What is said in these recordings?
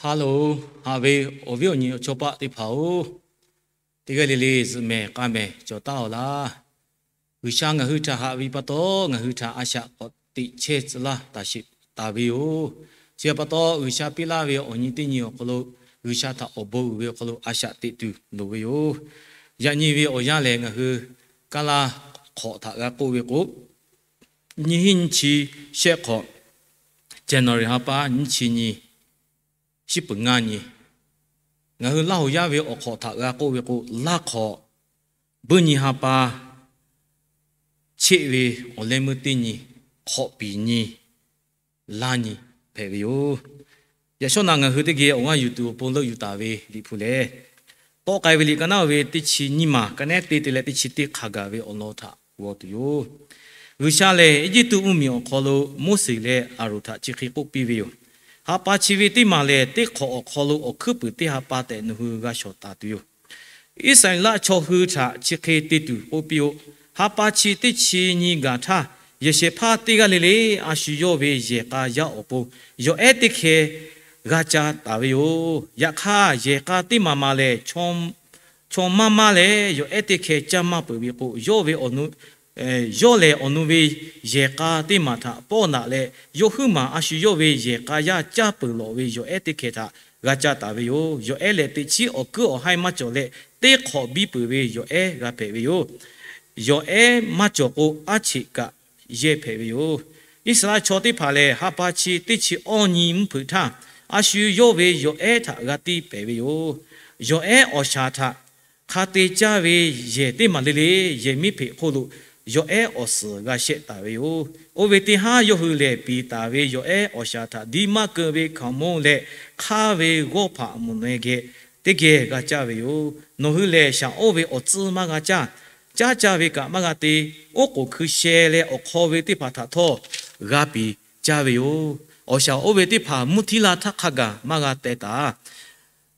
Hello, haꞈ ve awˬ viˉ awˬ nyi awˬ chawˇ paˆ teˇ hpaˍ-oˬ, teˇ g'aˇ le le zuhꞈ mehˍ k'a mehˍ cawˬ taˉ-aw laˇ. G'uiˬsha ngaˬ hui htaꞈ haꞈ ve pa taw, ngaˬ hui htaꞈ a shaꞈ k'awꞈ teꞈ chehˇ tcuh laˇ taˍ sheˍ taˍ ve yoˬ. Chi htaꞈ pa taw, G'uiˬsha piˇ laˇ ve awˬ nyi teˇ nyi awˬ hk'aw lo, G'uiˬsha htaꞈ awˬ bon uiˍ ve awˬ hk'aw lo a shaꞈ teꞈ tuˬ loˍ ve yoˬ. Yaꞈ nyi ve awˬ yanˇ lehˬ, ngaˬ hui Kaˇlaˇ hk'awꞈ htaꞈ g'a k'oˆ ve k'o, nyiˇ hinˉ nyiˇ chi shehˆ hk'awꞈ, January ha pa nyiˇ chi nyi, shiˉ peuˬ ngaˇ nyi. Ngaˬ hui Laˇ hoˍ yaˇ ve awˬ hk'awꞈ htaꞈ g'a k'oˆ ve k'o, Laˇ hk'awꞈ, buiˇ nyi ha pa cheˆ ve awˬ leh meuˇ teˇ nyi, hk'awꞈ piˍ nyi, laˇ nyi hpehꞈ ve yoˬ. Yaꞈ shawˉ naꞈ ngaˬ hui teˇ geh awˬ g'aˇ yuˬ tuˬ awˬ pon leuˆ yuˬ taˍ ve Liꞈ hpu lehˬ, Tawˆ k'ai ve liꞈ ka naˉ ve teˇ chi nyiˇ maˬ ka nehˉ te te leh teˇ chi teˇ hk'a gaˬ ve awˬ lawn htaꞈ g'aw tuˬ yoˬ. G'uiˬsha lehˬ, Eˇjiˇtuꞈ mvuhˇmiˬ awˬ hk'aw lo Moˉseˍ leh Aˍronˍ htaꞈ chi hk'e k'oˆ piˇ ve yoˬ. Ha pa chi ve teˇ maˬ lehˬ, teˇ hk'awꞈ awˬ hk'aw lo awˬ hkuiˉ puiˍ teˇ ha pa tehꞈ nawˬ hui g'a shawˍ taˍ tuˬ yoˬ. Iˉsaˍreˍlaˆ chaw hui htaꞈ chi hk'e te tuˬ k'oˆ piˇ-oˆ. Ha pa chi teˇ chi nyi gaˬ htaˇ, yehˬ shehˍ hpaˇ teˇ g'aˇ le le a shu yawˇ ve yehˬ k'a yaˇ awˬ pon yawˬ ehˉ teˇ hkeh g'a ca taˍ ve yoˬ. Yaꞈ hk'aˇ, yehˬ k'a teˇ maˬ maˬ lehˬ, chaw maˇ maˇ leh yawˬ ehˉ teˇ hkeh caˇ maˇ peuˬ ve k'o, yawˇ ve awˬ nu, yawˇ lehˬ awˬ nu ve yehˬ k'a teˇ maˬ htaꞈ pawˆ naꞈ leh, yawˇ huiˉ maˬ a shu yawˇ ve yehˬ k'a yaˇ caˇ peuˬ lawꞈ ve yawˬ ehˉ teˇ hkeh htaꞈ g'a ca taˍ ve yoˬ. Yawˬ ehˉ lehˬ, teꞈ chiˉ awˬ kuiˉ awˬ haiˇ maˇ cawˬ leh, teˇ hk'awꞈ biˇ peuˬ ve yawˬ ehˉ g'a hpehꞈ ve yoˬ. Yawˬ ehˉ maˇ cawˬ k'o, aˉ cheꞈ kaꞈ yehˇ hpehꞈ ve yoˬ. Iˉsaˍreˍlaˆ chaw teˇ hpaˍ lehˬ, ha pa chi teˇ chi awˇ nyi mvuhˇ hpeuꞈ htaˇ, a shu yawˇ ve yawˬ ehˉ htaꞈ g'a tiˇ pehˍ ve yoˬ. Yawˬ ehˉ awˬ shaˍ htaꞈ hk'a te caˇ ve yehˬ teˇ maˬ le le, yehˬ miˉ hpeꞈ hk'oˆ lo yawˬ ehˉ awˬ suhˍ g'a shehˆ taˍ ve yoˬ. Oˇ ve teˇ haˉ yawˇ hui lehˬ, piˍ taˍ ve yawˬ ehˉ awˬ shaˍ htaꞈ diˇ maˇ keu ve hkaoˍmonˇ leh hk'aˇ ve g'awˇ hpaꞈ mvuhˬ neh geh teˇ geh g'a caˇ ve yoˬ. Nawˬ hui lehˬ, shaˍ oˇ ve awˬ tcuhˇ maˇ g'a caˇ. Caˉ caˇ ve kaꞈ maˇ g'a te. Oˉ k'oˍ hkui sheh leh awˬ hk'aw ve teˇ hpaˍ htaꞈ htawˇ g'a piˍ caˇ ve yoˬ. Awˬ shaˍ oˇ ve teˇ hpaˍ mvuhˇ htiˇ la htaˇ hk'a gaˬ maˇ g'a teh taˍ.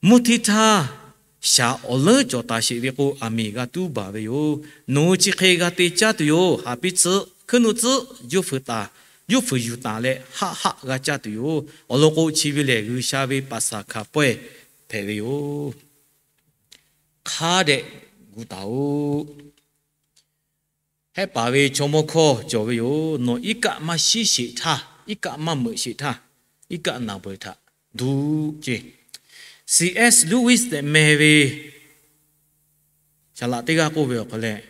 Mvuhˇ htiˇ htaˇ shaˍ awˬ leuˉ cawˬ taˍ sheˍ ve k'o, aˬ miˍ g'a tuˉ baˬ ve yoˬ. Nawˬ hui chi hk'e g'a te caˇ tuˬ yoˬ. Haˍ piˇ tcuhˆ, hkuiˉ nuˆ tcuhˆ, yuˇ fuiˍ taˍ, yuˇ fuiˍ yuˬ taˍ leh haˆ haˆ g'a caˇ tuˬ yoˬ. Awˬ lawn k'o, chi ve lehˬ G'uiˬsha ve Paˍsaˍhkaˍ pawehˇ hpehꞈ ve yoˬ. Hk'a dehꞈ gu taˍ-oꞈ. Hehˆ paˍ ve chaw mawˇ hkawˇ cawˬ ve yoˬ. Nawˬ iˉ kaˆ maˇ shiˉ sheˍ htaˇ, iˉ kaˆ maˇ meuꞈ sheˍ htaˇ, iˉ kaˆ naˬ beuˬ htaꞈ duˇ ceˇ. C. S. Lewis tehꞈ meh ve saˍ laꞈ teˇ g'aˇ k'oˆ ve awˬ hk'aw leh,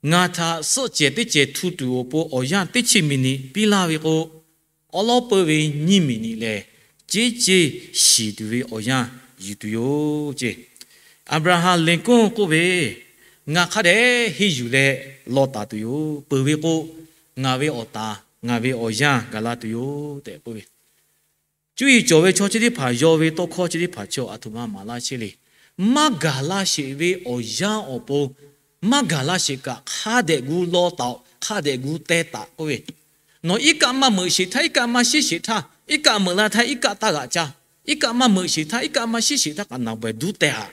ngaˬ htaꞈ suhˆ cehˬ teˇ cehˬ htu tuˬ awˬ pon awˬ yanˇ teˇ chi miˬniꞈ piˇ laˇ ve k'o, awˉ lawˉ peuˇ ve nyiˇ miˬniꞈ lehˬ, ceˇ ceˇ shiˍ tuˬ ve awˬ yanˇ yuˬ tuˬ yoˬ ceˇ. Aˍbraˍhanˍ Lincoln k'oˆ ve, Ngaˬ hk'a dehꞈ henˇ yuˬ leh law taˍ tuˬ yoˬ. Peuˬ ve k'o, ngaˬ ve awˬ taˍ, ngaˬ ve awˬ yanˇ gaˬ la tuˬ yoˬ tehꞈ k'oˆ ve, cuˇ yiˍ cawˬ ve chaw chi teˇ hpaˍ, yaw ve tawˇ hkawˇ chi teˇ hpaˍ chaw aˬ htoꞈ ma maˍ laˇ chehˇ le. Maˇ gaˬ laˇ sheˍ ve awˬ yanˇ awˬ pon, maˇ gaˬ laˇ sheˍ kaꞈ hk'a dehꞈ gu law taˍ-oꞈ, hk'a dehꞈ gu teh taˍ k'oˆ ve, nawˬ iˉ kaˆ maˇ meuꞈ sheˍ htaˇ iˉ kaˆ maˇ shiˉ sheˍ htaˇ, iˉ kaˆ meuꞈ la htaˇ iˉ kaˆ taˇ g'aꞈ caˇ, iˉ kaˆ maˇ meuꞈ sheˍ htaˇ iˉ kaˆ maˇ shiˉ sheˍ htaˇ kaꞈ naˬ bawehˬ duˇ teh-aꞈ.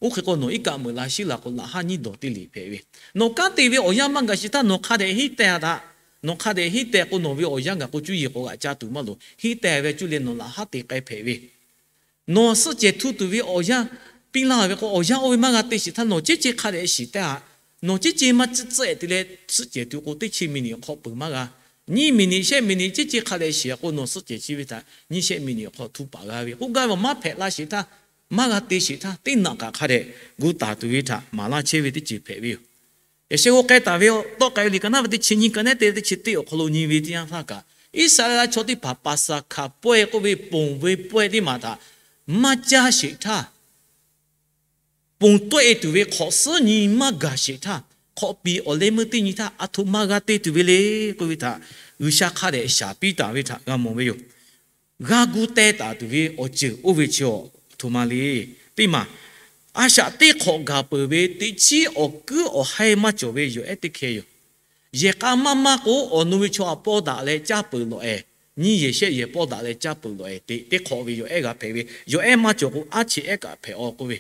Oˇ hk'e k'o, nawˬ iˉ kaˆ meuꞈ la shiˉ la k'o, laꞈ haˉ nyiˇ dawˬ teˇ le hpehꞈ ve. Nawˬ kanˉ te ve awˬ yanˇ maˇ gaˬ sheˍ htaˇ nawˬ hk'a dehꞈ henˇ teh-a htaꞈ, nawˬ hk'a dehꞈ henˇ teh k'o, nawˬ ve awˬ yanˇ gaˬ k'o, cuˇ yiˍ k'awꞈ g'aꞈ caˇ tuˬ maˇ loˍ. Henˇ teh ve cuˇ leh nawˬ laꞈ haˉ te k'ai hpehꞈ ve. Nawˬ suhˆ cehˬ htu tuˬ ve awˬ yanˇ piˇ laˇ ve k'o, awˬ yanˇ oˇ ve maˇ g'a te sheˍ htaˇ nawˬ ceˇ ceˇ hk'a dehꞈ shiˍ teh-a. Nawˬ ceˇ ceˇ maˇ tcuhˆ tcuhˆ-e te leh suhˆ cehˬ tuˬ k'o, teˇ chi miˬniꞈ awˬ hk'aw peuˬ maˇ g'a. Nyiˇ miˬniꞈ shehˆ miˬniꞈ ceˇ ceˇ hk'a dehꞈ shiˍ k'o, nawˬ suhˆ cehˬ chi ve htaꞈ nyiˇ shehˆ miˬniꞈ awˬ hk'aw htu paˍ g'a ve k'oˆ gaˇ ve awˬ maˇ hpehꞈ la sheˍ htaˇ, maˇ g'a te sheˍ htaˇ, teˇ naꞈ kaꞈ hk'a dehꞈ gu taˍ tuˬ ve htaꞈ maˍ laˇ chehˇ ve teˇ ceuˬ hpehꞈ ve yoˬ. Yaꞈ sheh g'aw k'ai taˍ ve Tawˆ k'ai ve liꞈ ka naˉ ve teˇ chi nyiˇ ka nehˉ te teˇ chi teˇ awˬ hk'aw lo nyi ve teˇ yanˇ htaˇ kaꞈ, Iˉsaˍreˍlaˆ chaw teˇ hpaˍ Paˍsaˍhkaˍ pawehˇ k'oˆ ve ponˬ ve pawehˇ teˇ maˬ htaꞈ maˇ caˇ sheˍ htaˇ, ponˬ tawˆ-e tuˬ ve hk'awꞈ suhˉ nyi maˇ gaˬ sheˍ htaˇ, hk'awꞈ piˍ awˬ leh meuˇ teˇ nyi htaˇ aˬ htoꞈ ma g'a te tuˬ ve le k'oˆ ve htaꞈ G'uiˬsha hk'a dehꞈ shaˍ piˇ taˍ ve htaꞈ g'a mawˬ ve yoˬ. G'a gu teh taˍ tuˬ ve awˬ ceuˬ oˇ ve chi aˬ htoꞈ ma le. Teˇ maˬ, a shaꞈ teˇ hk'awꞈ gaˬ peuˬ ve teꞈ chiˉ awˬ kuiˉ awˬ haiˇ maˇ cawˬ ve yawˬ ehˉ teˇ hkeh yoˬ. Yehˬ k'a maˇ maˇ k'o, awˬ nu ve chaw aꞈ pawˇ daꞈ leh caˇ peuˬ lawꞈ-ehˍ, nyiˇ yehˬ shehˆ yehˬ pawˇ daꞈ leh caˇ peuˬ lawꞈ-ehˍ tehꞈ teˇ hk'awꞈ ve yawˬ ehˉ g'a hpehꞈ ve, yawˬ ehˉ maˇ cawˬ k'o, aˉ cheꞈ ehˉ kaꞈ hpehꞈ-aw k'oˆ ve,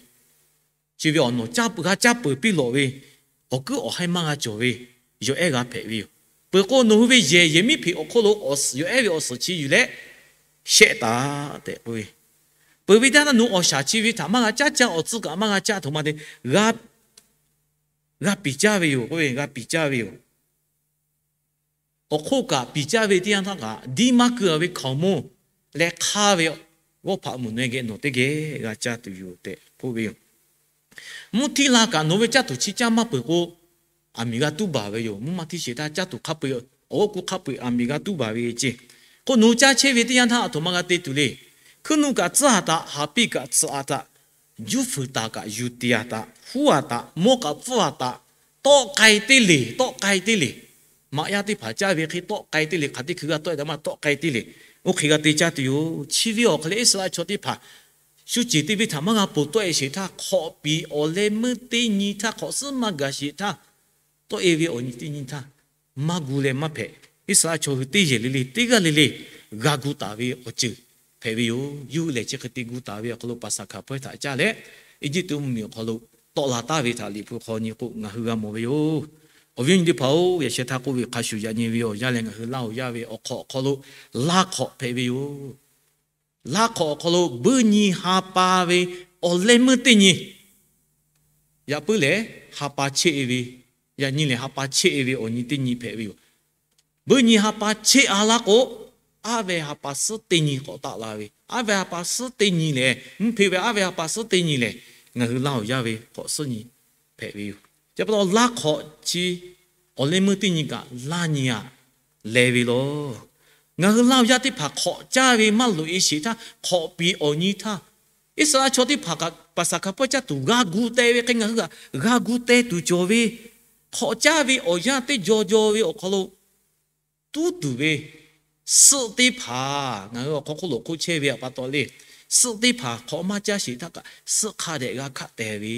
chi ve awˬ nawˬ g'a caˇ peuˬ piˇ lawꞈ ve, awˬ kuiˉ awˬ haiˇ maˇ g'a cawˬ ve yawˬ ehˉ g'a hpehꞈ ve yoˬ. Peuˬ k'o, nawˬ hui ve yehˬ yehˬ miˉ hpeꞈ awˬ hk'oˆ lo yawˬ ehˉ ve awˬ suhˍ chi yuˬ leh shehˆ taˍ tehꞈ k'oˆ ve, Peuˬ ve teˇ yanˇ htaˇ nawˬ awˬ shaˍ chi ve htaꞈ maˇ g'a caˉ caˇ, awˬ tcuhˇ kaꞈ maˇ g'a caˇ, a htoꞈ ma te g'a piˍ caˇ ve yoˬ k'oˆ ve, g'a piˍ caˇ ve yoˬ. Awˬ hk'oˆ kaꞈ piˍ caˇ ve teˇ yanˇ htaˇ kaꞈ, diˇ maˇ keu a ve hkaoˍmonˇ leh hk'aˇ ve g'awˇ hpaꞈ mvuhˇ naw geh nawˬ teˇ geh g'a caˇ tuˬ yoˬ tehꞈ k'oˆ ve yoˬ. Mvuhˇ htiˇ la kaꞈ nawˬ ve caˇ tuˬ chi caˇ maˇ peuˬ k'o, aˬ miˍ g'a tuˉ baˬ ve yoˬ. Mvuhˇ maˇ htiˇ sheˍ htaˇ caˇ tuˬ hk'a peu-eˬ, awˬ g'awˇ kuˇ hk'a peu-eˬ aˬ miˍ g'a tuˉ baˬ ve ceˇ. K'o, nawˬ hui caˇ chehˇ ve teˇ yanˇ htaˇ a htoꞈ ma g'a te tuˬ le. Hkuiˉ nuˆ kaꞈ tcuhˉ a taꞈ, haˍ piˇ kaꞈ tsuhꞈ a taꞈ, juˇ fuiˍ taˍ kaꞈ yuˬ tiˍ a taꞈ, huˉ a taꞈ, mawˇ kaꞈ pfuhˇ a taꞈ, tawˆ k'ai teˇ leˬ, tawˆ k'ai teˇ leˬ. Maꞈ yaˇ teˇ hpaˍ caˇ ve hk'e tawˆ k'ai teˇ leˬ, hk'aˬ teˇ hkui g'a tawˆ-e daꞈ maˇ tawˆ k'ai teˇ leˬ. Oˇ hk'e g'a te caˇ tuˬ yoˬ. Chi ve awˬ hk'aw lo Iˉsaˍreˍlaˆ chaw teˇ hpaˍ shuˍ ceˬ te ve htaꞈ maˇ g'a ponˬ tawˆ-e sheˍ htaˇ, hk'awꞈ piˍ awˬ leh meuˇ teˇ nyi htaˇ, hk'awꞈ suhˉ maˇ gaˬ sheˍ htaˇ, tawˆ-e ve awˬ nyi teˇ nyi htaˇ maˇ gu leh maˇ hpehꞈ. Iˉsaˍreˍlaˆ chaw hui teˇ yehˬ le le teˇ g'aˇ le le g'a gu taˍ ve awˬ ceuˬ hpehꞈ ve yoˬ. Yawˇ hui lehˬ chi hk'e te gu taˍ ve awˬ hk'aw lo Paˍsaˍhkaˍ pawehˇ htaꞈ caˇ leh, Eˇjiˇtuꞈ mvuhˇmiˬ awˬ hk'aw lo tawˆ la taˍ ve htaꞈ Liꞈ hpu hk'aw nyi k'o ngaˬ hui g'a mawˬ ve yoˬ. Awˬ viˉ awˬ nyi teˇ hpaˍ-oˬ, yaꞈ sheh htaˇ k'oˆ ve hk'a shuˍ yaꞈ nyi ve awˬ yanˇ leh ngaˬ hui laˇ oˬ yaˇ ve awˬ hk'awꞈ awˬ hk'aw lo laˇ hk'awꞈ hpehꞈ ve yoˬ. Laˇ hk'awꞈ awˬ hk'aw lo buiˇ nyi ha pa ve awˬ leh meuˇ teˇ nyi, yaꞈ puiˉ lehˬ ha pa cheˆ-e ve, yaꞈ nyi lehˬ ha pa cheˆ-e ve awˬ nyi teˇ nyi hpehꞈ ve yoˬ. Buiˇ nyi ha pa cheˆ-a laˇ k'o, aˉ ve ha pa suhˉ teˇ nyi k'awꞈ taˆ la ve, aˉ ve ha pa suhˉ teˇ nyi lehˬ, mvuhˇ hpeˇ ve aˉ ve ha pa suhˉ teˇ nyi lehˬ, ngaˬ hui laˇ oˬ yaˇ ve hk'awꞈ suhˉ nyi hpehꞈ ve yoˬ. Chi pa taw laˇ hk'awꞈ chi awˬ leh meuˇ teˇ nyi kaꞈ laˇ nyi aꞈ leh ve law. Ngaˬ hui laˇ oˬ yaˇ teˇ hpaˍ hk'awꞈ caˇ ve maˇ loꞈ-e sheˍ htaˇ, hk'awꞈ piˍ awˬ nyi htaˇ, Iˉsaˍreˍlaˆ chaw teˇ hpaˍ kaꞈ Paˍsaˍhkaˍ pawehˇ caˇ tuˬ g'a gu teh ve hk'e ngaˬ hui g'a gu teh tuˬ cawˬ ve, hk'awꞈ caˇ ve awˬ yanˇ teˇ jaw jaw ve awˬ hk'aw lo tuˉ tuˬ ve suhˆ teˇ hpaˍ ngaˬ hui awˬ hk'aw hk'oˆ lo hk'oˆ chehˇ ve pa taw le, suhˆ teˇ hpaˍ hk'awꞈ maˇ caˇ sheˍ htaˇ kaꞈ suhˆ hk'a dehꞈ g'a hkaˆ teh ve,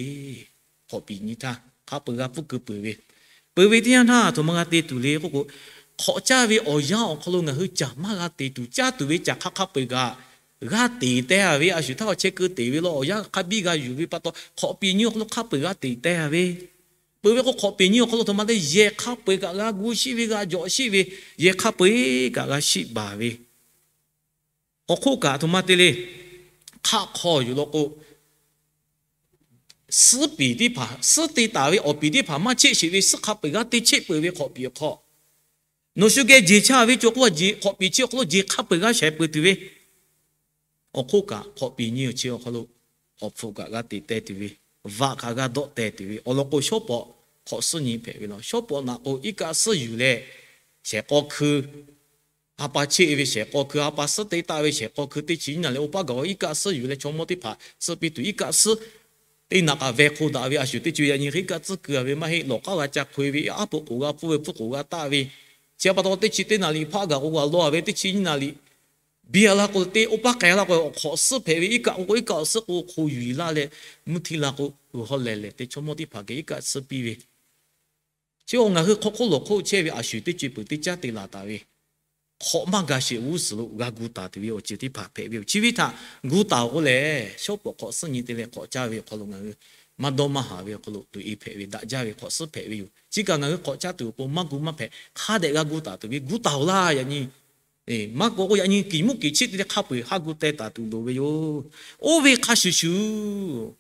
hk'awꞈ piˍ nyi htaˇ hk'a peu-eˬ g'a pfuhˇ keu peuˬ ve, peuˬ ve teˇ yanˇ htaˇ a htoꞈ ma g'a te tuˬ le k'oˆ k'o, hk'awꞈ caˇ ve awˬ yanˇ awˬ hk'aw lo ngaˬ hui caˬ maˇ g'a te tuˬ, caˇ tuˬ ve caˬ hk'a hk'a peu-eˬ kaꞈ g'a teꞈ teh-a ve, a shu htaˇ awˬ chehˇ keu teꞈ ve law, awˬ yanˇ hk'a biˇ g'a yuˬ ve pa taw hk'awꞈ piˍ nyi awˬ hk'aw lo hk'a peu-eˬ g'a teꞈ teh-a ve, peuˬ ve k'o hk'awꞈ piˍ nyi awˬ hk'aw lo a htoꞈ ma te yehˬ hk'a peu-eˬ kaꞈ g'a gu shiˆ ve, g'a jawꞈ shiˆ ve, yehˬ hk'a peu-eˬ kaꞈ g'a shiˆ baˬ ve, awˬ hk'oˆ kaꞈ a htoꞈ ma te le, hk'aˆ hk'aw yuˬ law k'o, suhˉ piˍ teˇ hpaˍ, suhˉ te taˍ ve awˬ piˍ teˇ hpaˍ maˇ cheˆ sheˍ ve suhˉ hk'a peu-eˬ g'a te cheˆ peuˬ ve hk'awꞈ piˍ awˬ hk'aw, nawˬ shu geh jeˬ chaˇ ve cawˬ k'o, hk'awꞈ piˍ chi awˬ hk'aw lo jeˬ hk'a peu-eˬ g'a shehˍ peuˬ tuˬ ve, awˬ hk'oˆ kaꞈ hk'awꞈ piˍ nyi awˬ chi awˬ hk'aw lo awˬ hpfuhꞈ kaꞈ g'a teꞈ teh tuˬ ve, vaꞈ kaꞈ g'a dawˆ teh tuˬ ve awˬ lawn k'o, shawˉ pawꞈ hk'awꞈ suhˉ nyi hpehꞈ ve law. Shawˉ pawꞈ naꞈ k'o iˉ kaˆ suhˉ yuˬ leh shehˍ k'aw hkui, ha pa cheˆ ve shehˍ k'aw hkui, ha pa suhˉ te taˍ ve shehˍ k'aw hkui teˇ chi nyiˇ naˍ leh oˇ paˉ gaˬ k'o iˉ kaˆ suhˉ yuˬ leh chaw mawˇ teˇ hpaˍ tcuhˇ piˇ tuˬ iˉ kaˆ suhˉ teˇ naꞈ kaꞈ veh hk'o daꞈ ve a shu teˇ co yaꞈ nyi hk'e iˉ kaˆ tcuhˉ keu-a ve maˇ heˆ. Lawˬ k'aˉ g'a ca hk'o-e ve, aˉ poꞈ k'oˍ g'a pfuhˇ ve, pfuhˇ k'oˍ g'a taˆ ve, chi pa taw teˇ chi teˇ naˍ riˍ hpaˆ gaˬ k'o g'a lawˇ-a ve, teˇ chi nyiˇ naˍ riˍ biˇ-a laˇ k'o, teˇ oˇ paˉ k'ai laˇ k'o, awˬ hk'awꞈ suhˉ hpehꞈ ve iˉ kaˆ k'o k'o iˉ kaˆ awˬ suhˉ k'o hk'o yuˬ-e laˇ leh, mvuhˇ htiˇ la k'o, g'uiˬ hawˉ lehˬ lehˬ te chaw mawˇ teˇ hpaˍ geh iˉ kaˆ tcuhˇ piˇ ve, chi awˬ ngaˬ hui hk'aw hk'oˆ lawˬ hk'oˆ chehˇ ve a shu teˇ co peuˬ teˇ caˉ te laˬ taˍ ve, hk'awꞈ maˇ gaˬ sheˍ g'uˇ suhˍ lo g'a gu taˍ tuˬ ve awˬ ceuˬ teˇ hpaˍ hpehꞈ ve yoˬ. Chi ve htaꞈ gu taˍ-oˬ k'oˆ lehˬ, shawˉ pawꞈ hk'awꞈ suhˉ nyi te leh hk'awꞈ caˇ ve awˬ hk'aw lo ngaˬ hui maˇ dawˇ maˇ haˍ ve awˬ hk'aw lo tuꞈ-e hpehꞈ ve, daꞈ jaˇ ve hk'awꞈ suhˉ hpehꞈ ve yoˬ. Chi kaꞈ ngaˬ hui hk'awꞈ caˇ tuˬ awˬ pon maˇ gu maˇ hpehꞈ, hk'a dehꞈ g'a gu taˍ tuˬ ve gu taˍ-oˬ laˇ yaꞈ nyi. Maˇ k'oˆ k'o yaꞈ nyi kiˬ mvuhˇ kiˬ cheˆ te leh hk'a peu-eˬ haˆ gu teh taˍ tuˬ loˍ ve yoˬ. Oˇ ve hk'a shuˍ shuˍ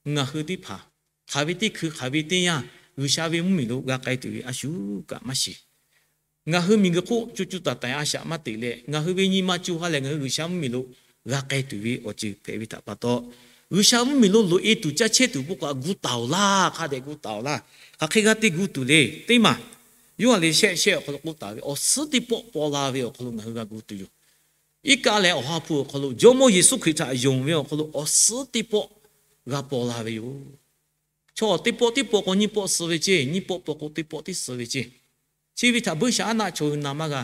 ngaˬ hui teˇ hpaˍ hk'aˬ ve teˇ hkui hk'aˬ ve teˇ yanˇ G'uiˬsha ve mvuhˇmiˬ lo g'a k'ai tuˬ ve a shu kaꞈ maˇ shiˍ. Ngaˬ hui miˬguiˬ hk'oˆ co co taiˍ taiˍ a shaꞈ maˇ teꞈ leh, ngaˬ hui ve nyi ma co ha lehˬ ngaˬ hui G'uiˬsha mvuhˇmiˬ lo g'a k'ai tuˬ ve awˬ ceuˬ hpehꞈ ve htaꞈ pa taw, G'uiˬsha mvuhˇmiˬ lo loꞈ-e tuˬ caˇ chehˇ tuˬ pon kaꞈ gu taˍ-oˬ laˇ. Hk'a dehꞈ gu taˍ-oˬ laˇ. Hk'aˬ hk'e g'a te gu tuˬ le teˇ maˬ, Yoˇhanˬ liꞈ shehˆ shehˆ awˬ hk'aw lo k'oˆ taˍ ve, awˬ suhˉ teˇ pawˆ paw la ve awˬ hk'aw lo ngaˬ hui g'a gu tuˬ yoˬ. Iˉ kaˆ leh Awˬ ha hpu awˬ hk'aw lo Jawˇmawˇ Yeˍsuˆ Hkriꞈ htaꞈ yonˍ ve awˬ hk'aw lo awˬ suhˉ teˇ pawˆ g'a paw la ve yoˬ. Chaw teˇ pawˆ teˇ pawˆ k'o nyiˇ pawˆ suh ve ceˇ, nyiˇ pawˆ paw k'o teˇ pawˆ tiˉ suh ve ceˇ. Chi ve htaꞈ buiˇshaˆaˉnaˆ chaw hui na maˇ g'a.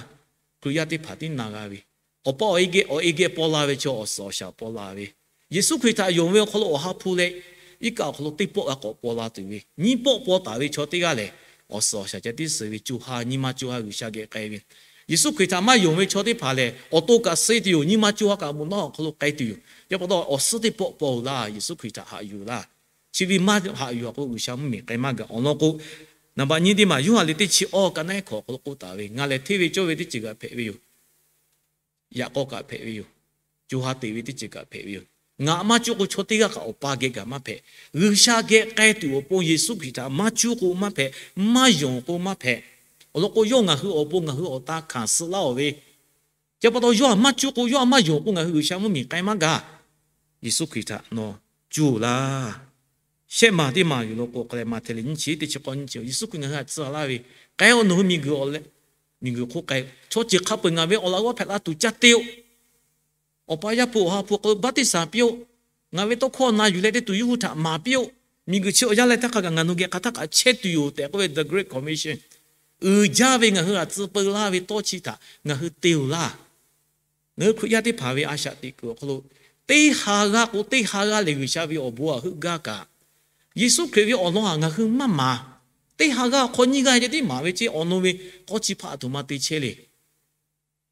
Hkriꞈ yaˇ teˇ hpaˍ tiˉ na g'a ve, awˬ pa awˬ e geh awˬ e geh paw la ve chaw awˬ suhˍ awˬ shaˍ paw la ve, Yeˍsuˆ Hkriꞈ htaꞈ yonˍ ve awˬ hk'aw lo Awˬ ha hpu leh iˉ kaˆ awˬ hk'aw lo teˇ pawˆ g'a k'awꞈ paw la tuˬ ve, nyiˇ pawˆ paw taˍ ve chaw teˇ g'aˇ lehˬ, awˬ suhˍ awˬ shaˍ ca tiˉ suh ve, co ha nyi ma co ha G'uiˬsha geh k'ai ve, Yeˍsuˆ Hkriꞈ htaꞈ maˇ yonˍ ve chaw teˇ hpaˍ lehˬ, awˬ to kaꞈ suh tuˬ yoˬ, nyi ma co ha kaꞈ mvuhˇ naw awˬ hk'aw lo k'ai tuˬ yoˬ. Yaꞈ pa taw awˬ suhˉ teˇ pawˆ paw-oˬ laˇ. Yeˍsuˆ Hkriꞈ htaꞈ haꞈ yuˬ laˇ. Chi ve maˇ haꞈ yuˬ-a k'o G'uiˬsha mvuhˇmiˬ k'ai maˇ gaˬ. Awˬ lawn k'o, naˍ baꞈ nyi teˇ maˬ Yoˇhanˬ liꞈ teˇ chi awˇ ka naˉ hk'awꞈ hk'aw lo k'oˆ taˍ ve, ngaˬ lehˬ hteˇ ve cawˇ ve teˇ ceuˬ kaꞈ hpehꞈ ve yoˬ. Yaꞈ k'aw kaꞈ hpehꞈ ve yoˬ. Co ha teꞈ ve teˇ ceuˬ kaꞈ hpehꞈ ve yoˬ. Ngaˬ maˇ cuˇ k'o chaw teˇ g'aˇ kaꞈ Awˬ pa geh gaˬ maˇ hpehꞈ. G'uiˬsha geh k'ai tuˬ awˬ pon Yeˍsuˆ Hkriꞈ htaꞈ maˇ cuˇ k'o maˇ hpehꞈ, maˇ yonˍ k'o maˇ hpehꞈ. Awˬ lawn k'o, yawˇ ngaˬ hui awˬ pon ngaˬ hui awˬ ta hkanˍ suh laˇ-oˬ ve, chi pa taw yawˇ htaꞈ maˇ cuˇ k'o, yawˇ htaꞈ maˇ yonˍ k'o, ngaˬ hui G'uiˬsha mvuhˇmiˬ k'ai maˇ gaˬ. Yeˍsuˆ Hkriꞈ htaꞈ nawˬ cuˇ-oˬ laˇ. Shehˆ maˬ teˇ maˬ yuˬ law k'o, hk'aˬ lehˬ, Maꞈhtehˍ lehˬ nyiˇ chi teˇ chi k'awˇ nyiˇ chi, Yeˍsuˆ Hkriꞈ ngaˬ hui htaꞈ tcuh laˇ ve, K'ai-oˬ, nawˬ hui miˬguiˬ awˬ leh miˬguiˬ hk'oˆ k'ai, chaw ceuˬ hk'a peu-eˬ ngaˬ ve awˬ laꞈ g'awˇ hpehꞈ la tuˬ ca te-oˬ. Awˬ pa yaˇ hpu Awˬ ha hpu hk'aw lo baˆtiˆsaˬ piˇ-oˆ. Ngaˬ ve tawˇ hkawˇ na yuˬ leh teˇ tuˬ yawˇ hui htaꞈ maˍ piˇ-oˆ. Miˬguiˬ chi awˬ yanˇ leh htaˇ hk'a kaꞈ ngaˬ nawˬ geh hk'a htaˇ kaꞈ chehˇ tuˬ yoˬ tehꞈ k'oˆ ve the Great Commission uiˍ jaˇ ve ngaˬ hui htaꞈ tcuh peu laˇ ve tawˇ chi htaꞈ ngaˬ hui te-oˬ laˇ. Ngaˬ hui Hkriꞈ yaˇ teˇ hpaˍ ve a shaꞈ teꞈ kuiˬ awˬ hk'aw lo, teˇ ha g'aˇ k'o teˇ ha g'aˇ lehˬ G'uiˬsha ve awˬ bon htaꞈ heuˆ gaˇ kaꞈ, Yeˍsuˆ Hkriꞈ ve awˬ lawn htaꞈ ngaˬ hui maˇ maˍ. Teˇ ha g'aˇ hk'aw nyiˇ g'aˇ ceh tiˉ maˍ ve ceˇ, awˬ lawn ve k'awˇ chi hpaˇ aˬ htoꞈ ma te chehˇ le.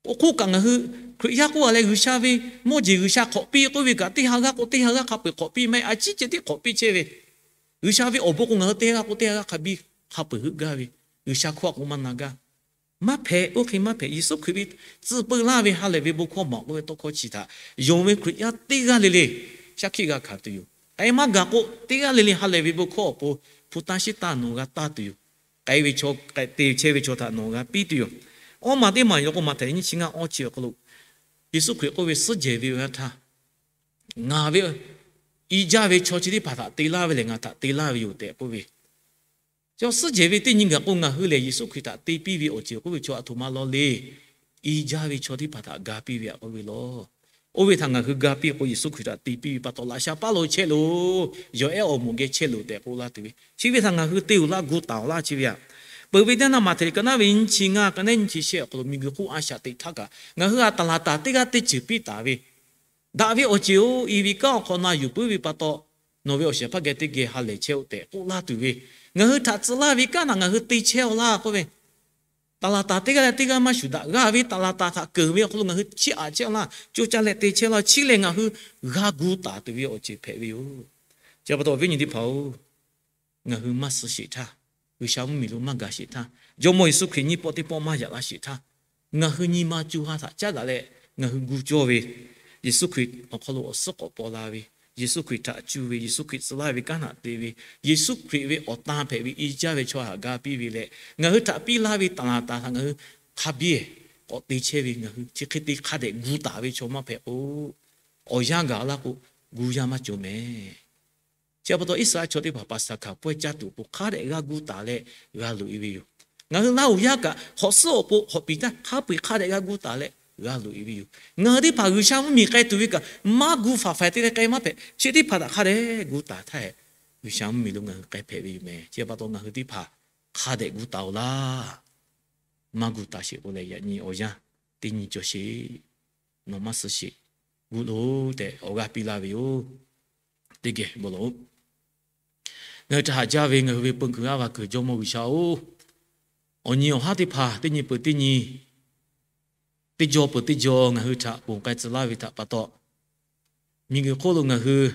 Oˇ hk'oˆ kaꞈ ngaˬ hui Hkriꞈ yaˇ k'oˆ a leh G'uiˬsha ve mawˇ jeˬ G'uiˬsha hk'awꞈ piˇ k'oˆ ve kaꞈ, teˇ ha g'aˇ k'o teˇ ha g'aˇ hk'a peu-eˬ hk'awꞈ piˇ maˇ heˆ, a ciˉ ceh tiˉ hk'awꞈ piˇ chehˇ ve. G'uiˬsha ve awˬ bon k'o ngaˬ hui teˇ ha g'aˇ k'o teˇ ha g'aˇ hk'a biˇ hk'a peu-eˬ heuˆ gaˇ ve, G'uiˬsha hkawˇ k'o maˇ na gaˇ. Maˇ hpehꞈ, oˇ hk'e maˇ hpehꞈ. Yeˍsuˆ Hkriꞈ ve tcuh peu laˇ ve ha lehˬ ve bon hkawˇ maˍ k'oˆ ve tawˇ hkawˇ chi htaꞈ yonˍ ve Hkriꞈ yaˇ teˇ g'aˇ le le shaˉ hkiˆ g'a hkanˍ tuˬ yoˬ. K'ai maˇ gaˬ k'o, teˇ g'aˇ le le ha lehˬ ve bon hkawˇ awˬ pon hpu taˇ shiˉ taˇ nawˬ g'a taˇ tuˬ yoˬ. K'ai ve chaw, k'ai te chehˇ ve chaw htaꞈ nawˬ g'a piˇ tuˬ yoˬ. Awˇ maˬ teˇ maˬ yoˬ k'o, Maꞈhtehˍ nyiˇ chi ngaˇ awˇ chi awˬ hk'aw lo Yeˍsuˆ Hkriꞈ k'oˆ ve, Suhˉ jehˬ ve awˬ yanˇ htaˇ ngaˬ ve i jaˇ ve chaw chi teˇ hpaˍ htaꞈ te laˇ ve lehˬ, ngaˬ htaꞈ te laˇ ve yoˬ tehꞈ k'oˆ ve, Chaw suhˉ jehˬ ve teˇ nyi gaˬ k'o, ngaˬ hui lehˬ Yeˍsuˆ Hkriꞈ htaꞈ te piˇ ve awˬ ceuˬ k'oˆ ve chaw aˬ htoꞈ ma law le. I jaˇ ve chaw teˇ hpaˍ htaꞈ ga piˇ ve aꞈ k'oˆ ve law. Oˇ ve htaꞈ ngaˬ hui ga piˇ k'o, Yeˍsuˆ Hkriꞈ htaꞈ te piˇ ve pa taw, laꞈ sha paˉ lo chehˇ loˬ, yawˬ ehˉ awˬ moˍ geh chehˇ loˬ tehꞈ k'oˆ laˇ tuˬ ve. Chi ve htaꞈ ngaˬ hui te-oˬ laˇ, gu taˍ-oˬ laˇ. Chi ve aꞈ peuˬ ve teˇ naˇ Maꞈhtehˍ lehˬ ka naˉ ve nyiˇ chi ngaˇ, ka naˉ nyiˇ chi shehˆ awˬ hk'aw lo miˬguiˬ hk'oˆ a shaꞈ teꞈ htaˇ kaꞈ, ngaˬ hui a taˍ laˍ taˍ teˇ g'aˇ teˇ ceuˬ piˇ taˍ ve, Daꞈ ve awˬ ceuˬ-oˬ, i ve kanˉ awˬ hk'aw na yuˬ puiˉ ve pa taw, nawˬ ve awˬ shehˍ hpaˇ geh teˇ geh ha lehˬ chehˇ-oˆ tehꞈ k'oˆ laˇ tuˬ ve, ngaˬ hui htaꞈ tcuh laˇ ve kanˉ htaꞈ ngaˬ hui te chehˇ-aw laˇ k'oˆ ve, taˍ laˍ taˍ teˇ g'aˇ leh teˇ g'aˇ maˇ shuˍ daꞈ. G'a ve taˍ laˍ taˍ htaꞈ keunˍ ve awˬ hk'aw lo ngaˬ hui chiˇ aꞈ chehˇ-aw laˇ. Coˇ caˇ leh te chehˇ laˇ. Chi lehˬ ngaˬ hui g'a gu taˍ tuˬ ve awˬ ceuˬ hpehꞈ ve yoˬ. Chi pa taw awˬ viˉ awˬ nyi teˇ hpaˍ-oˬ, ngaˬ hui maˇ suh sheˍ htaˇ, G'uiˬsha mvuhˇmiˬ lo maˇ gaˬ sheˍ htaˇ, Jawˇmawˇ Yeˍsuˆ Hkriꞈ nyiˇ pawˆ teˇ pawˆ maˇ yaꞈ laˇ sheˍ htaˇ, ngaˬ hui nyi ma co ha htaꞈ caˉ daꞈ leh ngaˬ hui gu cawˇ ve, Yeˍsuˆ Hkriꞈ awˬ hk'aw lo awˬ suhˉ k'awꞈ paw la ve, Yeˍsuˆ Hkriꞈ htaꞈ cuˇ ve, Yeˍsuˆ Hkriꞈ tcuh laˇ ve kanˉ htaꞈ te ve, Yeˍsuˆ Hkriꞈ ve awˬ tan hpehꞈ ve i jaˇ ve chaw htaꞈ ga piˇ ve leh, ngaˬ hui htaꞈ piˇ laˇ ve taˍ laˍ taˍ htaꞈ ngaˬ hui hk'a biˇ k'awꞈ te chehˇ ve, ngaˬ hui chi hk'e te hk'a dehꞈ gu taˍ ve chaw maˇ hpehꞈ k'o, awˬ yanˇ gaˬ laˇ k'o, gu yanˇ maˇ cawˬ mehˍ. Chi pa taw Iˉsaˍreˍlaˆ chaw teˇ hpaˍ Paˍsaˍhkaˍ pawehˇ caˇ tuˬ awˬ pon hk'a dehꞈ g'a gu taˍ leh g'a loꞈ-e ve yoˬ. Ngaˬ hui Laˇhuˍ yaˇ kaꞈ hk'awꞈ suhˉ awˬ pon hk'awꞈ piˍ htaˇ hk'a peu-eˬ hk'a dehꞈ g'a gu taˍ leh g'a loꞈ-e ve yoˬ. Ngaˬ hui teˇ hpaˍ G'uiˬsha mvuhˇmiˬ k'ai tuˬ ve kaꞈ, maˇ gu faˍ faiˍ te leh k'ai maˇ hpehꞈ. Chi teˇ hpaˍ htaꞈ hk'a dehꞈ gu taˍ htaˇ hehꞈ, G'uiˬsha mvuhˇmiˬ lo ngaˬ hui k'ai hpehꞈ ve yoˬ mehˍ. Chi pa taw ngaˬ hui teˇ hpaˍ hk'a dehꞈ gu taˍ-oˬ laˇ. Maˇ gu taˍ sheˍ k'o lehˬ, yaꞈ nyi awˬ yanˇ teˇ nyi cawˬ sheˍ. Nawˬ maˇ suh sheˍ. Gu loˬ tehꞈ awˬ g'aˇ piˇ laˇ ve yoˬ. Teˇ geh bon lawˬ-oꞈ. Ngaˬ hui htaꞈ haꞈ jaˇ ve ngaˬ hui ve peu kuiˬ aˉ va kuiˬ Jawˇmawˇ G'uiˬsha-oˬ, awˬ nyi awˬ haˉ teˇ hpaˍ teˇ nyi peuˬ teˇ nyi, teˇ jaw peuˬ teˇ jaw ngaˬ hui htaꞈ ponˬ k'ai tcuh laˇ ve htaꞈ pa taw, miˬguiˬ hk'oˆ lo ngaˬ hui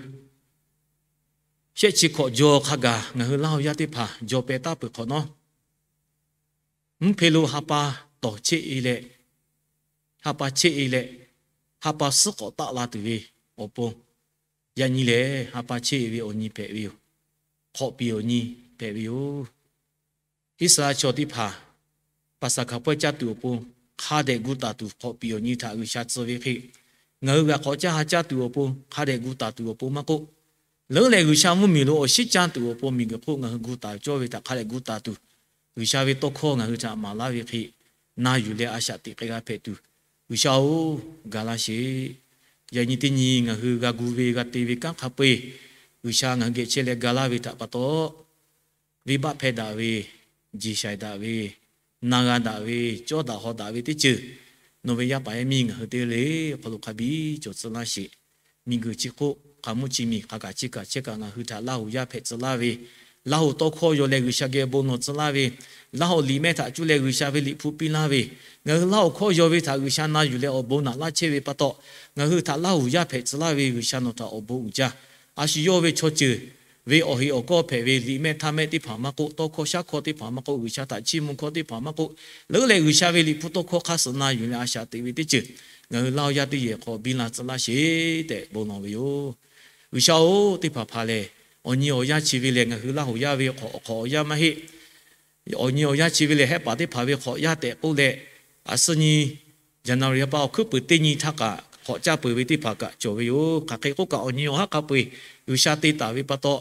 shehˆ chi hkawꞈ jaw hk'a gaˬ ngaˬ hui Laˇhuˍ yaˇ teˇ hpaˍ jaw peh taˉ peuˬ hk'awꞈ nawˉ, mvuhˇ hpe lo ha pa tawˍ cheˆ-e leh, ha pa cheˆ-e leh, ha pa suhˉ k'awꞈ taˆ la tuˬ ve awˬ pon, yaꞈ nyi lehˬ ha pa cheˆ-e ve awˬ nyi hpehꞈ ve yoˬ. Hk'awꞈ piˍ awˬ nyi hpehꞈ ve yoˬ. Iˉsaˍreˍlaˆ chaw teˇ hpaˍ Paˍsaˍhkaˍ pawehˇ caˇ tuˬ awˬ pon hk'a dehꞈ gu taˍ tuˬ hk'awꞈ piˍ awˬ nyi htaꞈ G'uiˬsha tcuh ve hk'e, ngaˬ hui g'a hk'awꞈ caˇ ha caˇ tuˬ awˬ pon hk'a dehꞈ gu taˍ tuˬ awˬ pon maˇ k'oˆ, leuˉ lehˬ G'uiˬsha mvuhˇmiˬ lo awˬ shinˉ caˇ tuˬ awˬ pon miˬguiˬ hk'oˆ ngaˬ hui gu taˍ cawˇ ve htaꞈ hk'a dehꞈ gu taˍ tuˬ, G'uiˬsha ve tawˇ hkawˇ ngaˬ hui htaꞈ maˍ laˇ ve hk'e, na yuˬ leh a shaꞈ teꞈ k'ai g'a hpehꞈ tuˬ, G'uiˬsha-oˬ, ga laˇ sheˍ. Yaꞈ nyi teˇ nyi ngaˬ hui g'a gu ve g'a te ve kanˉ hk'a peu-eˬ, G'uiˬsha ngaˬ hui geh chehˇ leh ga laˇ ve htaꞈ pa taw, venˇbaˆ hpehˇ daꞈ ve, jeˬ shaiˍ daꞈ ve, na g'a daꞈ ve, cawˇ daꞈ haw daꞈ ve teˇ ceuˬ, nawˬ ve yaˇ paˍ yaˇ miˇ ngaˬ hui teˇ g'aˇ le awˬ hk'aw lo hk'a biˇ cawˬ tcuh laˇ sheˍ. Miˬguiˬ chi hk'oˆ hk'aˬ mvuhˇ chi miˬ hk'a kaꞈ chi kaꞈ chehˇ kaꞈ ngaˬ hui htaꞈ Laˇhuˍ yaˇ hpehꞈ tcuh laˇ ve, Laˇhuˍ tawˇ hkawˇ yaw leh G'uiˬsha geh bon nawˬ tcuh laˇ ve, Laˇhuˍ liꞈ mehˆ htaꞈ cuˇ leh G'uiˬsha ve liꞈ hpu piˇ laˇ ve, ngaˬ hui Laˇhuˍ hkawˇ yaw ve htaꞈ G'uiˬsha na yuˬ leh awˬ bon naꞈ laˇ chehˇ ve pa taw, ngaˬ hui htaꞈ Laˇhuˍ yaˇ hpehꞈ tcuh laˇ ve G'uiˬsha nawˬ htaꞈ awˬ bon uiˍ jaˇ. A shu yawˇ ve chaw ceuˬ ve awˬ heꞈ awˬ kawˇ hpehꞈ ve liꞈ mehˆ htaˇ mehˆ teˇ hpaˍ maˇ k'oˆ, tawˇ hkawˇ shaˉ hkawˇ teˇ hpaˍ maˇ k'oˆ, G'uiˬsha htaꞈ chiˇ mvuh hkawˇ teˇ hpaˍ maˇ k'oˆ, leuˉ leh G'uiˬsha ve liꞈ hpu tawˇ hkawˇ hk'aˇ suh na yuˬ leh a shaꞈ teꞈ ve teˇ ceuˬ ngaˬ hui laˇ yaˇ teˇ yehˬ hk'aw biˇ la tcuh laˇ sheˍ tehꞈ bon lawˬ ve yoˬ. G'uiˬsha-oˬ, teˇ hpaˍ hpaˍ lehˬ, awˬ nyi awˬ yanˇ chi ve lehˬ ngaˬ hui Laˇ huˍ yaˇ ve hk'awꞈ awˬ yanˇ maˇ heˆ. Awˬ nyi awˬ yanˇ chi ve lehˬ, hehˆ paˍ teˇ hpaˍ ve hk'awꞈ yaˇ tehꞈ k'oˆ leh, a suh nyi January pa awˬ hkuiˉ peuˬ teˇ nyi htaˇ kaꞈ hk'awꞈ caˇ peuˬ ve teˇ hpaˍ kaꞈ cawˬ ve yoˬ. Hk'aˬ hk'e k'oˆ kaꞈ, awˬ nyi awˬ haˉ hk'a peu-eˬ G'uiˬsha te taˍ ve pa taw,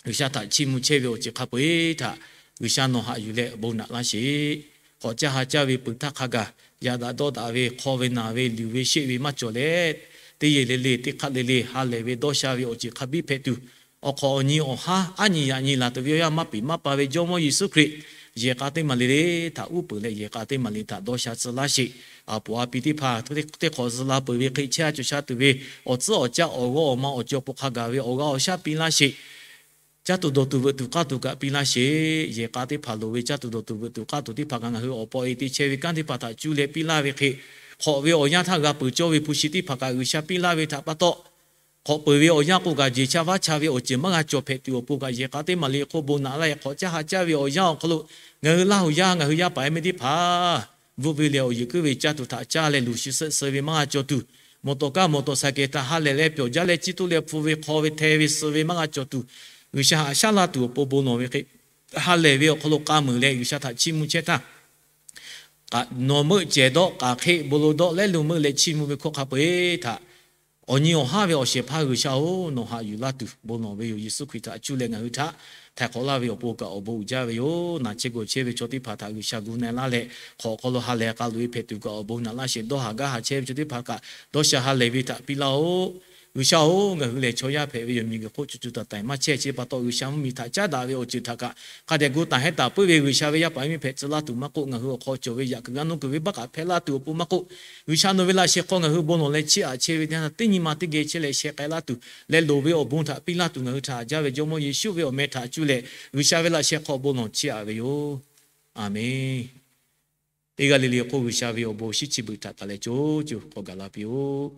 G'uiˬsha htaꞈ chiˇ mvuh chehˇ ve awˬ ceuˬ hk'a peu-eˬ htaꞈ G'uiˬsha nawˬ haꞈ yuˬ leh bon naꞈ laˇ sheˍ. Hk'awꞈ caˇ ha caˇ ve peuˬ htaˇ hk'a gaˬ, yaꞈ daꞈ dawˇ daꞈ ve, hk'aw ve naˬ ve, luˬ ve sheˆ ve maˇ cawˬ leh, teˇ yehˬ le le, teˇ hk'aˆ le le ha lehˬ ve dawˇ sha ve awˬ ceuˬ hk'a biˇ hpehꞈ tuˬ, awˬ hk'awꞈ awˬ nyi awˬ haˉ aˉ nyi yaꞈ nyi laˬ tuˬ ve awˬ yanˇ maˇ piˍ maˇ pa ve Jawˇmawˇ Yeˍsuˆ Hkriꞈ yehˬ k'a teˇ maˬ le le htaꞈ uˉ peunˍ leh, yehˬ k'a teˇ maˬ le htaꞈ dawˇ sha tcuh laˇ sheˍ. A poˍ a pi teˇ hpaˍ teˇ hk'awꞈ zuh la peuˬ ve hk'e chehˇ a cawˬ sha tuˬ ve awˬ tcuhˉ awˬ caˆ awˬ g'awˇ awˬ ma awˬ ceuˬ awˬ pon hk'a gaˬ ve awˬ g'aˇ awˬ shaˉ piˇ laˇ sheˍ. Caˇ tuˬ dawˬ tuˬ veuꞈ tuˬ k'aˇ tuˬ kaꞈ piˇ laˇ sheˍ. Yehˬ k'a teˇ hpaˍ loˍ ve caˇ tuˬ dawˬ tuˬ veuꞈ tuˬ k'aˇ tuˬ teˇ hpaˍ kaꞈ ngaˬ hui awˬ paw e te chehˇ ve kanˉ teˇ hpaˍ htaꞈ cuˇ leh piˇ laˇ ve hk'e, hk'awꞈ ve awˬ yanˇ htaˇ g'a peuˬ cawˇ ve hpu shi teˇ hpaˍ kaꞈ G'uiˬsha piˇ laˇ ve htaꞈ pa taw, hk'awꞈ peuˬ ve awˬ yanˇ k'o kaꞈ jeˬ cha vaˇ cha ve awˬ ceuˬ maˇ g'a cawˬ hpehꞈ tuˬ awˬ pon kaꞈ, yehˬ k'a teˇ maˬ le hk'oˆ bon naꞈ laˇ e hk'awꞈ caˇ ha caˇ ve awˬ yanˇ awˬ hk'aw lo ngaˬ hui Laˇ huˍ yaˇ ngaˬ hui yaˇ paˍ yaˇ miˇ teˇ hpaˍ bvuhˆ ve leh awˬ yeuˬ kuiˉ ve caˇ tuˬ htaꞈ caˇ leh luˬ shi suhˆ suh ve maˇ g'a cawˬ tuˬ, mawˬ tawˍ kaˇ mawˬ tawˍ saˍ kehˬ htaꞈ ha lehˬ leh pyawˬ jaˇ leh ciˇ toˆ leh hpu ve hk'aw ve hteh ve suh ve maˇ g'a cawˬ tuˬ, G'uiˬsha haꞈ shaˉ laˇ tuˬ awˬ pon bon lawˬ ve hk'e, ha lehˬ ve awˬ hk'aw lo k'a muiˬ leh G'uiˬsha htaꞈ chiˇ mvuh chehˇ htaˇ, nawˬ meuˆ cehˬ dawˆ k'aˬ hk'e bon lo dawˆ leh lo meuˆ leh chiˇ mvuh ve hkawˇ hk'a peu-eˬ htaꞈ awˬ nyi awˬ haˉ ve awˬ shehˍ hpaˇ G'uiˬsha-oˬ, nawˬ haꞈ yuˬ laˇ tuˬ bon lawˬ ve yoˬ. Yeˍsuˆ Hkriꞈ htaꞈ cuˇ leh ngaˬ hui htaꞈ htaiˍ hk'awꞈ laˇ ve awˬ pon kaꞈ awˬ bon uiˍ jaˇ ve yoˬ. Naˬ chehˇ gawˬ chehˇ ve chaw teˇ hpaˍ htaꞈ G'uiˬsha gu na laˇ leh, hk'awꞈ awˬ hk'aw lo ha lehˬ k'a loꞈ e hpehꞈ tuˬ kaꞈ awˬ bon naꞈ laˇ sheˍ. Dawˇ haˍ gaˇ haˍ chehˇ ve chaw teˇ hpaˍ kaꞈ dawˇ sha ha lehˬ ve htaꞈ piˇ laˇ-oˆ. G'uiˬsha-oˬ, ngaˬ hui lehˬ chaw yaˇ hpehꞈ ve yoˬ. Miˬguiˬ hk'oˆ co co taiˍ taiˍ maˇ chehˇ chi pa taw, G'uiˬsha mvuhˇmiˬ htaꞈ caˉ daꞈ ve awˬ ceuˬ htaꞈ kaꞈ hk'a dehꞈ gu taˍ hehˉ taˍ puiˉ ve G'uiˬsha ve yaˇ paˍ yaˇ miˇ hpehꞈ tcuh laˇ tuˬ maˇ k'oˆ, ngaˬ hui awˬ hk'aw cawˬ ve yaꞈ kuiˬ g'a nuˇ kuiˬ ve baˆ kaꞈ hpehꞈ laˇ tuˬ awˬ pon maˇ k'oˆ, G'uiˬsha nawˬ ve laꞈ sheh hk'aw ngaˬ hui bon lawˬ leh chiˇ aꞈ chehˇ ve teˇ nyi ma teˇ geh chehˇ leh sheh k'ai laˇ tuˬ leh loˍ ve awˬ bon htaꞈ piˇ laˇ tuˬ ngaˬ hui htaꞈ haꞈ jaˇ ve Jawˇmawˇ Yeˍsuˆ ve awˬ meh htaꞈ cuˇ leh G'uiˬsha ve laꞈ sheh hk'aw bon lawˬ chiˇ aꞈ ve yoˬ. A menˬ. Teˇ g'aˇ le le k'o G'uiˬsha ve awˬ bon shinˉ chi beuꞈ htaꞈ taˍ leh co co k'awꞈ gaˬ la piˇ-oˆ.